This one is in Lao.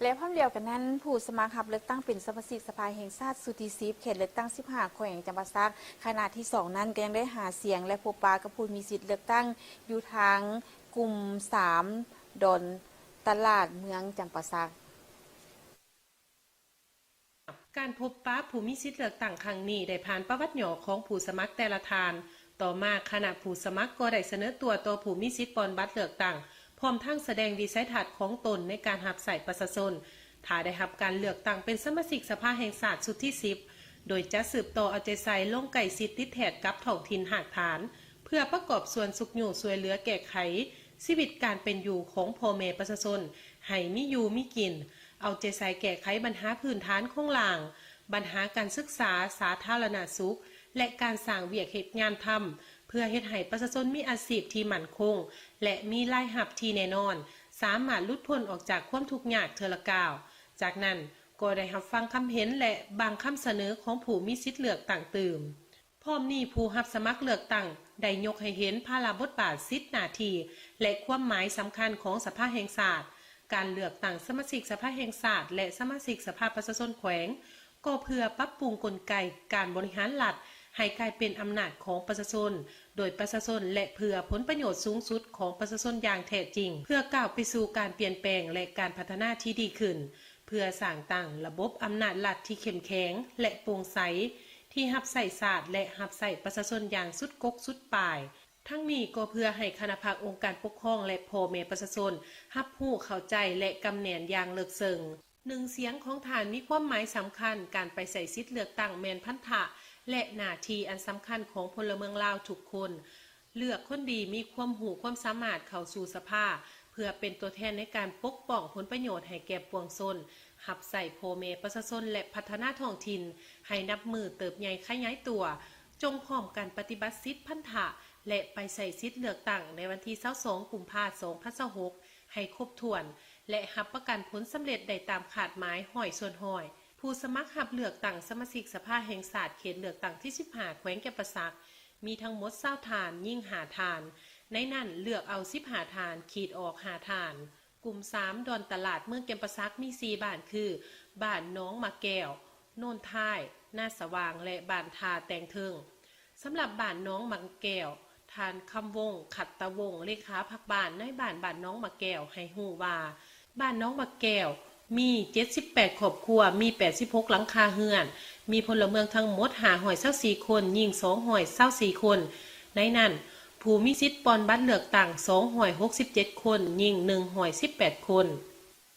ແລະພ້ອມດຽວກັນນັ້ນ, ຜູ້ສະໝັກຮັບເລືອກຕັ້ງເປັນສະມາຊິກສະພາແຫ່ງຊາດຊຸດທີສິບ ເຂດເລືອກຕັ້ງສິບຫ້າ ແຂວງຈຳປາສັກ ຄະນະທີສອງນັ້ນ ກໍຍັງໄດ້ຫາສຽງ ແລະ ພົບປະກັບຜູ້ມີສິດເລືອກຕັ້ງຢູ່ທາງກຸ່ມສາມ ດອນຕະຫຼາດ ເມືອງຈຳປາສັກ. ການພົບປະຜູ້ມີສິດເລືອກຕັ້ງຄັ້ງນີ້ ໄດ້ຜ່ານປະຫວັດຫຍໍ້ຂອງຜູ້ສະໝັກແຕ່ລະທ່ານ. ຕໍ່ມາ, ຄະນະຜູ້ສະໝັກກໍໄດ້ສະເໜີຕົວຕໍ່ຜູ້ມີສິດປ່ອນບັດເລືອກຕັ້ງ, ພ້ອມທັງສະແດງວິໄສທັດຂອງຕົນໃນການຮັບໃຊ້ປະຊາຊົນ ຖ້າໄດ້ຮັບການເລືອກຕັ້ງເປັນສະມາຊິກສະພາແຫ່ງຊາດຊຸດທີສິບ ໂດຍຈະສືບຕໍ່ເອົາໃຈໃສ່ລົງໃກ້ຊິດຕິດແທດກັບທ້ອງຖິ່ນຮາກຖານ ເພື່ອປະກອບສ່ວນຊຸກຍູ້ຊ່ວຍເຫຼືອແກ້ໄຂຊີວິດການເປັນຢູ່ຂອງພໍ່ແມ່ປະຊາຊົນໃຫ້ມີຢູ່ມີກິນ, ເອົາໃຈໃສ່ແກ້ໄຂບັນຫາພື້ນຖານໂຄງລ່າງ, ບັນຫາການສຶກສາ, ສາທາລະນະສຸກ ແລະ ການສ້າງວຽກເຮັດງານທຳ ເພື່ອເຮັດໃຫ້ປະຊາຊົນມີອາຊີບທີ່ໝັ້ນຄົງ ແລະ ມີລາຍຮັບທີ່ແນ່ນອນ, ສາມາດຫຼຸດພົ້ນອອກຈາກຄວາມທຸກຍາກເທື່ອລະກ້າວ. ຈາກນັ້ນກໍໄດ້ຮັບຟັງຄຳເຫັນ ແລະ ບາງຄຳສະເໜີຂອງຜູ້ມີສິດເລືອກຕັ້ງຕື່ມ. ພ້ອມນີ້, ຜູ້ຮັບສະໝັກເລືອກຕັ້ງໄດ້ຍົກໃຫ້ເຫັນພາລະບົດບາດ, ສິດ, ໜ້າທີ່ ແລະ ຄວາມໝາຍສຳຄັນຂອງສະພາແຫ່ງຊາດ. ການເລືອກຕັ້ງສະມາຊິກສະພາແຫ່ງຊາດ ແລະ ສະມາຊິກສະພາປະຊາຊົນແຂວງ ກໍເພື່ອປັບປຸງກົນໄກການບໍລິຫານລັດໃຫ້ກາຍເປັນອຳນາດຂອງປະຊາຊົນ, ໂດຍປະຊາຊົນ ແລະ ເພື່ອຜົນປະໂຫຍດສູງສຸດຂອງປະຊາຊົນຢ່າງແທ້ຈິງ, ເພື່ອກ້າວໄປສູ່ການປ່ຽນແປງ ແລະ ການພັດທະນາທີ່ດີຂຶ້ນ, ເພື່ອສ້າງຕັ້ງລະບົບອຳນາດລັດທີ່ເຂັ້ມແຂງ ແລະ ໂປ່ງໃສ, ທີ່ຮັບໃຊ້ຊາດ ແລະ ຮັບໃຊ້ປະຊາຊົນຢ່າງສຸດກົກສຸດປາຍ. ທັງນີ້ກໍເພື່ອໃຫ້ຄະນະພັກອົງການປົກຄອງ ແລະ ພໍ່ແມ່ປະຊາຊົນຮັບຮູ້ເຂົ້າໃຈ ແລະ ກຳແໜ້ນຢ່າງເລິກເຊິ່ງ. ໜຶ່ງສຽງຂອງທ່ານມີຄວາມໝາຍສຳຄັນ. ການໄປໃຊ້ສິດເລືອກຕັ້ງແມ່ນພັນທະ ແລະ ໜ້າທີ່ອັນສຳຄັນຂອງພົນລະເມືອງລາວທຸກຄົນ. ເລືອກຄົນດີມີຄວາມຮູ້ຄວາມສາມາດເຂົ້າສູ່ສະພາ ເພື່ອເປັນຕົວແທນໃນການປົກປ້ອງຜົນປະໂຫຍດໃຫ້ແກ່ປວງຊົນ, ຮັບໃຊ້ພໍ່ແມ່ປະຊາຊົນ ແລະ ພັດທະນາທ້ອງຖິ່ນໃຫ້ນັບມື້ເຕີບໃຫຍ່ຂະຫຍາຍຕົວ. ຈົ່ງພ້ອມກັນປະຕິບັດສິດພັນທະ ແລະ ໄປໃຊ້ສິດເລືອກຕັ້ງໃນວັນທີຊາວສອງ ກຸມພາ ສອງພັນຊາວຫົກ ໃຫ້ຄົບຖ້ວນ ແລະ ຮັບປະກັນຜົນສຳເລັດໄດ້ຕາມຄາດໝາຍຮ້ອຍສ່ວນຮ້ອຍ. ຜູ້ສະໝັກຮັບເລືອກຕັ້ງສະມາຊິກສະພາແຫ່ງຊາດເຂດເລືອກຕັ້ງທີສິບຫ້າ ແຂວງຈຳປາສັກ ມີທັງໝົດຊາວທ່ານ, ຍິງຫ້າທ່ານ, ໃນນັ້ນເລືອກເອົາສິບຫ້າທ່ານ, ຂີດອອກຫ້າທ່ານ. ກຸ່ມສາມ ດອນຕະຫຼາດ ເມືອງຈຳປາສັກ ມີສີ່ບ້ານຄື ບ້ານໜອງໝາກແກ້ວ, ໂນນທາຍ, ນາສະຫວ່າງ ແລະ ບ້ານທ່າແຕ່ງເທິງ. ສຳລັບບ້ານໜອງໝາກແກ້ວ, ທ່ານ ຄຳວົງ ຂັດຕະວົງ ເລຂາພັກບ້ານ ນາຍບ້ານບ້ານໜອງໝາກແກ້ວ ໃຫ້ຮູ້ວ່າ ບ້ານໜອງໝາກແກ້ວມີເຈັດສິບແປດຄອບຄົວ, ມີແປດສິບຫົກຫຼັງຄາເຮືອນ, ມີພົນລະເມືອງທັງໝົດຫ້າຮ້ອຍຊາວສີ່ຄົນ, ຍິງສອງຮ້ອຍຊາວສີ່ຄົນ. ໃນນັ້ນ, ຜູ້ມີສິດປ່ອນບັດເລືອກຕັ້ງສອງຮ້ອຍຫົກສິບເຈັດຄົນ, ຍິງໜຶ່ງຮ້ອຍສິບແປດຄົນ.